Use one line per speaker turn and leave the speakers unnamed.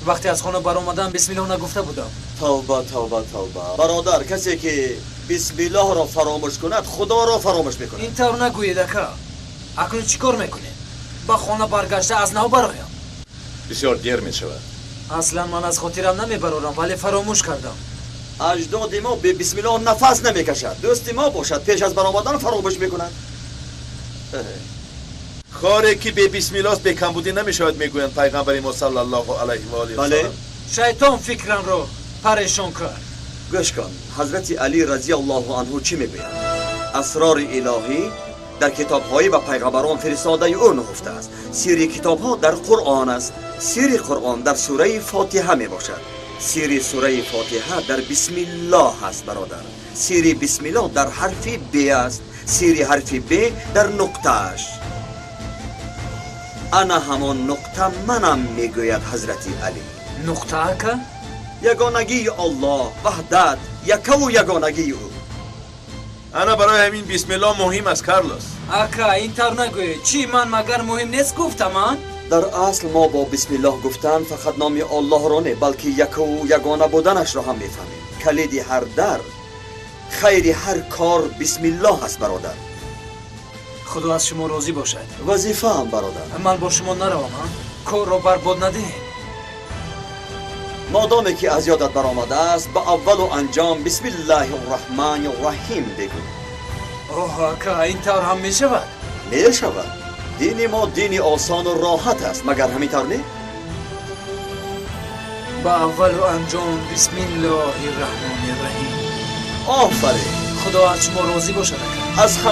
Вақте аз хона баромадам, бисмиллоҳ нагуфта будам.
Тавба, тавба, тавба. Бародар, касе ки бисмиллоҳро фаромӯш кунад, Худоро фаромӯш мекунад.
Ин тавр нагӯед, ака. Акнун чӣ кор мекунем? Ба хона баргашта аз нав бароям.
Бисёр дер мешавад.
Аслан ман аз хотирам намебарорам, вале фаромӯш кардам.
Аҷдоди мо бе бисмиллоҳ нафас намекашад. Дӯсти мо бошад, пеш аз баромадан фаромӯш мекунад.
Коре ки бе бисмиллоҳ бекамбудӣ намешавад, мегӯянд пайғамбари мо саллаллоҳу алайҳи ва олиҳи
Бале.
васаллам.
Шайтон фикрамро парешон кард.
Гӯш кун, ҳазрати Алӣ разияллоҳу анҳу чӣ мегӯяд? Асрори илоҳӣ дар китобҳои ба пайғамбарон фиристодаи ӯ нуҳуфта аст. Сирри китобҳо дар Қуръон аст. Сирри Қуръон дар сураи Фотиҳа мебошад. Сирри сураи Фотиҳа дар бисмиллоҳ аст, бародар. Сирри бисмиллоҳ дар ҳарфи б аст. Сирри ҳарфи б дар нуқтааш. Ана ҳамон нуқта манам, мегӯяд ҳазрати Алӣ.
Нуқта, ака?
Ягонагии Оллоҳ, ваҳдат, якаву ягонагии ӯ.
Ана барои ҳамин бисмиллоҳ муҳим аст, Карлос.
Ака, ин тавр нагӯед. Чӣ, ман магар муҳим нест гуфтам, а?
Дар асл мо бо бисмиллоҳ гуфтан фақат номи Оллоҳро не, балки якаву ягона буданашро ҳам мефаҳмем. Калиди ҳар дар, хайри ҳар кор бисмиллоҳ аст, бародар.
Худо аз шумо розӣ бошад.
Вазифаам, бародар.
Ман бо шумо наравам, а? Корро барбод надиҳем.
Модоме ки аз ёдат баромадааст, ба аввалу анҷом бисмиллаҳи рраҳмани рраҳим бигӯ.
Оҳ, ака, ин тавр ҳам мешавад?
Мешавад. Дини мо дини осону роҳат аст, магар ҳамин тавр не?
Ба аввалу анҷом бисмиллоҳи рраҳмони рраҳим.
Офарин.
Худо аз шумо розӣ бошад, ака.
Аз ҳама.